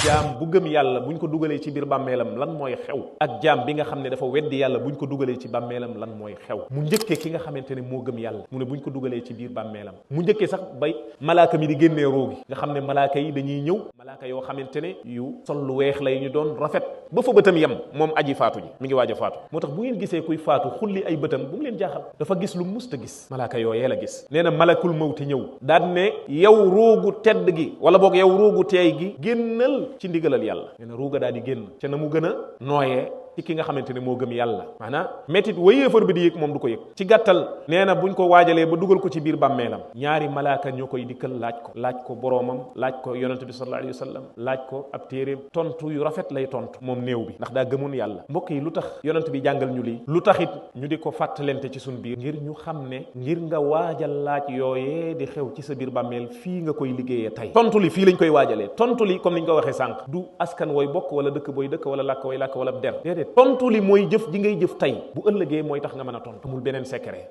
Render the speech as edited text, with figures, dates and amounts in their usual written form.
jaam bu gëm yàlla buñ ko dugalee ci biir bàmmeelam lan mooy xew ak jaam bi nga xam ne dafa weddi yàlla buñ ko dugalee ci bàmmeelam lan mooy xew. mu njëkkee ki nga xamante ne moo gëm yàlla mu ne buñ ko dugalee ci biir bàmmeelam mu njëkkee sax bay malaaka mi di génnee roogi nga xam ne malaaka yi dañuy ñëw malaaka yoo xamante ne yu sol lu weex lay ñu doon rafet ba fa bëtam yem moom aji faatu ji mi ngi waaj a faatu. moo tax bu ngeen gisee kuy faatu xulli ay bëtam bu mu leen jaaxal dafa gis lu musta gis malaaka yooyee la gis. nee na malakul mawti ñëw daan ne yow roogu tedd gi wala boog yow roogu teey gi génnal ci ndigalal yàlla. nee na ruuga daal di génn ca na mu gën a nooyee ci ki nga xamante ne moo gëm yàlla maanaam métit wa yéefar bi di yëg moom du ko yëg. ci gàttal nee na buñ ko waajalee ba dugal ko ci biir bàmmeelam ñaari malaaka ñoo koy dikkal laaj ko boroomam laaj ko yonente bi sallallahu alayhi wa sallam laaj ko ab téeréem tontu yu rafet lay tontu moom néew bi ndax daa gëmoon yàlla. mbokk yi lu tax yonente bi jàngal ñu lii lu taxit ñu di ko fàttalente ci suñ biir ngir ñu xam ne ngir nga waajal laaj yooyee di xew ci sa biir bàmmeel fii nga koy liggéeyee tey. tontu li fii lañ koy waajalee tontu li comme niñ ko waxee sànq du askan wooy bokk wala dëkk booy dëkk wala làkk wooy làkk wala der déedéet tontu li mooy jëf ji ngay jëf tey bu ëllëgee mooy tax nga mën a tontu amul beneen secret.